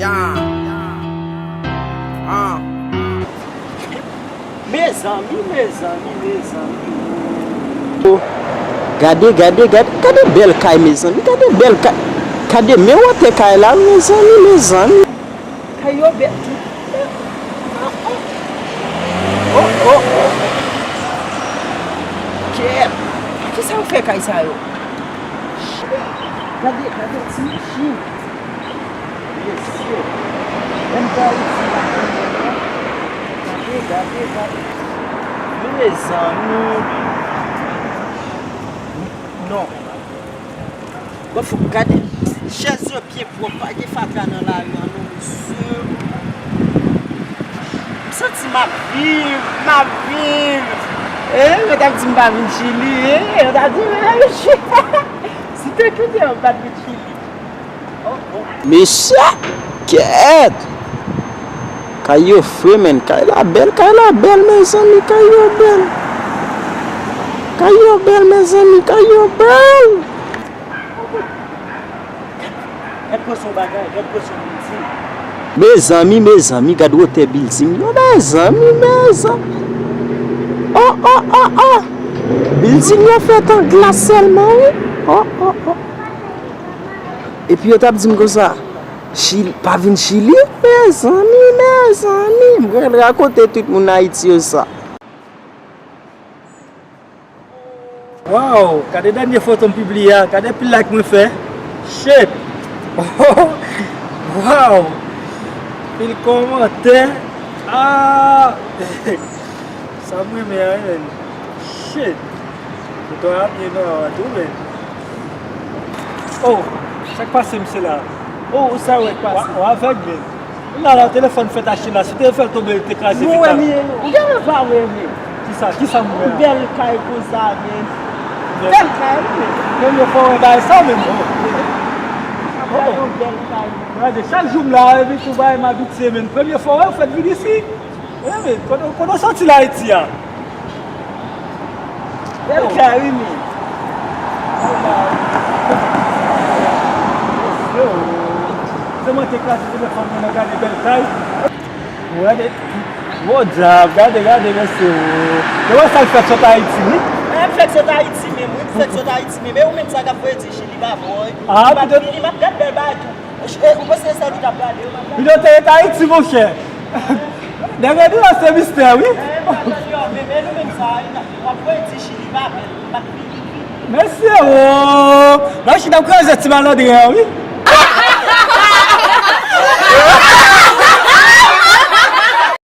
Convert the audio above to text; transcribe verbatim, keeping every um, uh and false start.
Ya. Ah. Mezanmi, mezanmi, mezanmi. Gade, gade, gade, gade bèl kay, mezanmi. Gade bèl kay. Gade men wotè kay la, mezanmi, mezanmi. Kay yo bèl tou. Oh, oh, oh. Kèt. Kisa yo fè kay sa yo? Gade, gade ti machin. Mesye. Menm pa Ayiti la. Gade, gade, gade. Mezanmi. Non. Bon, fòk gade. Chèz yo byen pwòp, pa gen fatra nan lari an non, mesye. M santi m ap viv, m ap viv. Eh, yo t ap di m pa vin Chili, eh, yo t ap di m pa vin Chili. Si te kite yo, m pa t vin Chili. Oh, oh. Mesye, kèt! Kay yo fre, menn. Kay la bèl, kay la bèl, mezanmi, kay yo bèl. Kay yo bèl, mezanmi, kay yo bèl. Gad pran son bagay, gad pran son bilding. Mezanmi, mezanmi, gad wotè bilding yo, mezanmi, mezanmi. Oh, oh, oh, oh. Bilding yo fèt an glas sèlman, wi. Oh, oh, oh. Epi yo t ap di m konsa, Chili, pa vin Chili? Mezanmi, mezanmi, m pral rakonte tout moun Ayiti yo sa. Waw, gade dènye foto m pibliye a, gade pil like mwen fè. Shit! Waw! Pil kòmantè. Ah! Sa m renmen an, wi, menn. Shit! Foto a byen nwa tou, menn. Oh, sa k pase, mesye la? Oh, ou sa wè k pase? Wa, wa avèg, menn. Ou la, la, telefòn fèt achte la. Si te fè l tonbe, li te kraze vital. Nou wè, men, ou genlè pa wè, men. Kisa, kisa m wè a? Yon bèl kay konsa, men. Bèl kay, men. Premye fwa w wè bagay sa, menm. Yon bèl kay. Gade, chak jou m la, epi tou bagay m abitye, men. Premye fwa w wè, ou fèt vin isi. Wi, men, kote, kote w soti la Ayiti a? Bèl kay, wi, men. Se mwen te kraze telefòn mwen nan gade bèl kay. Gade, podyab, gade, gade, mesye, o. Se wè sa l fèt sot Ayiti, wi. E, m fèk sot Ayiti menm, wi, m fèk sot Ayiti menm. E ou menm sa k ap voye di Chili pa bon, wi. Ah, m ap vini, m ap gad bèl bagay tou. E, ou panse se sèl ou t ap gade, ou p ap gade? Videyo te ret Ayiti, monchè. Dènye videyo se mistè, wi. E, m pa gade yo menm, e nou menm sa, w ap voye di Chili pa bèl, m ap vini, vini. Mesye, o. Machin ap kraze ti malandren an, wi.